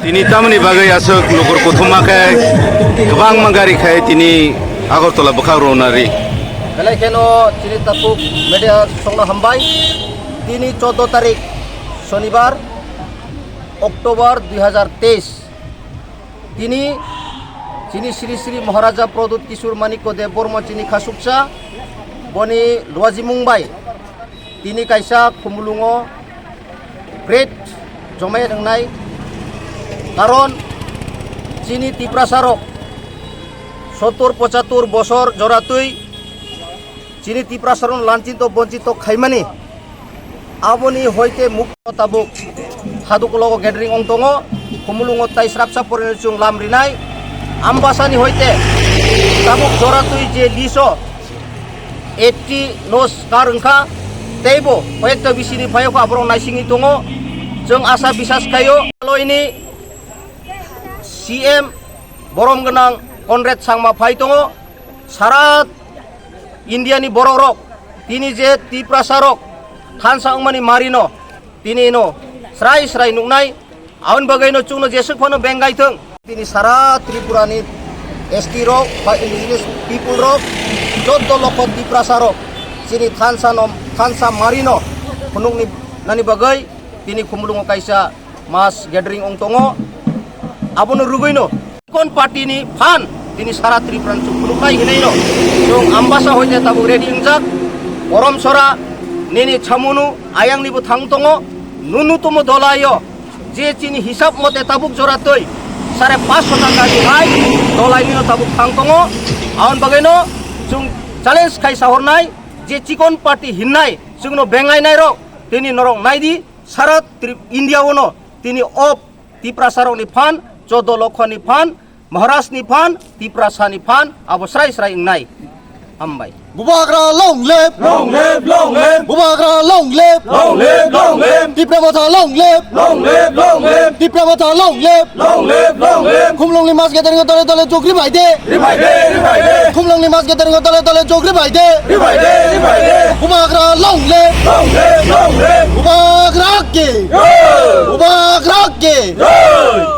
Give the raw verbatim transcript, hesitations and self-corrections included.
Tini tamni bagwi aswk lukur kuthuma khe kwbangma gari khai tini Agartala bwkhak rwna ri. Belai kheno chini tabuk media songno hambai. Tini chordo tarik Sonibar, October dui hazar teis. Tini chini Sri Sri Maharaja Pradyut Kishore Manikya Deb Borma chini khasuksa boni luajimung bai tini kaisa Khumulungo press jomai wngnai, karon chini Tiprasarok sottur pochattur bosor joratwi chini Tiprasarokno lanchito bonchito khaimani, aboni hoite mukto tabuk haduk logo gathering ong tongo, Khumulungo tai srapsa porino chwng lam rinai, Ambasani hoite tabuk joratwi je liso eighty no scar wngkha, teibo hoyekta bisini phaiyo kha borok naisingwi tongo. Chwng asa bisas khaio loini C M borom gwnang Conrad Sangma phai tongo. Sara India ni borok rok tini je Tiprasa rok thansa wngmani marino tini no srai srai nuknai. Aboni bagwi no chwngno jeswk phano bengai thung. Tini sara Tripura ni S T rok ba indigenous people rok, chordo lokho Tiprasa rok chini thansa no, thansa marino phunukni nani bagwi tini Khumulungo kaisa mass gathering ong tongo. Abono rwgwino kon party ni phan tini sara Tripura ni chuk phunuknai hinwi no chwng Ambasa hoite tabuk ready wngjak. Borom sora nini chamunu ayang nibo thang tongo, nunu tomo dolaio. Je chini hisab mote tabuk jora twi sare panchsho taka ni hai dolai nino tabuk thang tongo. Aboni bagwi no chwng challenge khai sahornai je chikon party hinnai chwngno bengai nai rok tini norok naidi sara Tri-, India ono tini o Tiprasa rok ni phan, chordo lokho ni phan, Maharaj ni phan, Tiprasa ni phan, abo srai srai wngnai. Hambai. Bubagra long live! Long live, long live! Bubagra long live! Long live, long live! Tipra Motha long live! Long live, long live! Tipra Motha long live! Long live, long live! Khumlungni mass gathering o dole dole chukri bai de! Ribai de, ribai de! Khumlungni mass gathering o dole dole chukri bai de! Ribai de, ribai de! Bubagra long live! Long live, long live! Bubagra ki! Jai! Bubagra ki! Jai!